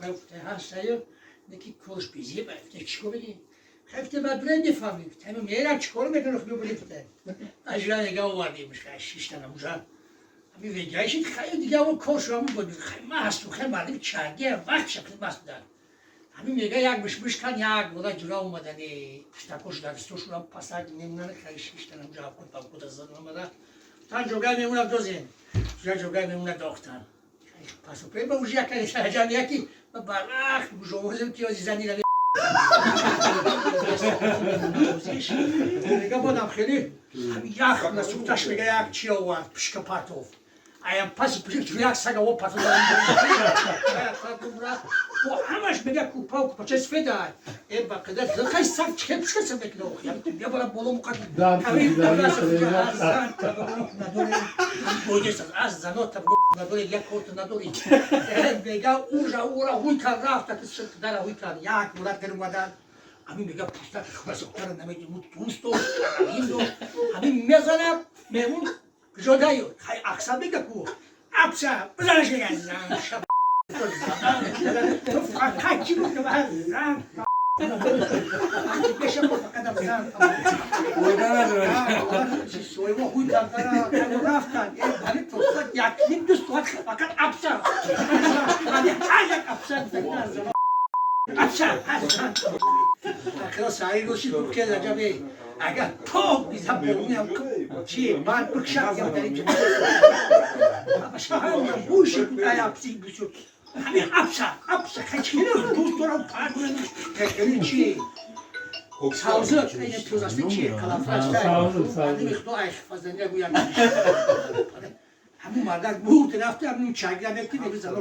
Купа ҳастаю, неки корш безеба. Чикор мекунӣ? Хефте бадуре мефаҳмӣ. Тами мерам, чикор мекунӣ? Мебурӣ, гуфта. Ажра нега овардем, шиштана мужа. Ҳами вегайшид, хай, дига о кор шуаму буд. Хай, ма ҳасту, хай, мардими чарги вақт шакли маст будан. Ҳами мега, як мишмиш кан, як бола ҷура омадани пуштакош дастошура пасак мемонан, хай, шиштана мужа кут ба кут зад омада. Тан ҷогай мемона дозен. Ҷа ҷогай мемона дохтан. Пасу ба уже яка саҷам яки ба барвақт гӯшовозем, ки ози зани рави. Мега, бодам хеле ҳами ях насухташ, мега, як чи овард, пишка партов. Аям паси пишка як сага о партов. Бо ҳамаш, мега, купа купача сфеда. Э, ба қадар хай саг чӣ пишка са мекуна. Я бара боло муқад. Аз зано та надори, як корт надори. Мега, ужа ура ҳуй кард, рафта дара ҳуй кард, як мурат кар омадан. Ҳамин, мега, пуста хасохтара намедиму дӯст дошт, ин дошт. Ҳамин мезана, меҳмон куҷо даю? Хай, аксар мега ку. Апса, бизанаш, мега, зан шаб. Фақат чӣ гуфтам? Зан. Беша фақат зан. Соҳиба ҳуй кардара рафтан. Ҳамин то як ним ду соат фақат апса. Ҳамин ҳар як апса апса. Ахира сари рошид гуфт, ки раҷабе, агар то биза боруням чи баъд бикшад, я дар инҷа шаҳам буши ай апси бисёр. Ҳамин апса апса хачхеле дӯст дорам, пар чи савза пӯзасти чи калафраш худо ай фазания гӯям, ҳамун мардак бурд рафта, ҳамун чагра мекунӣ, зано.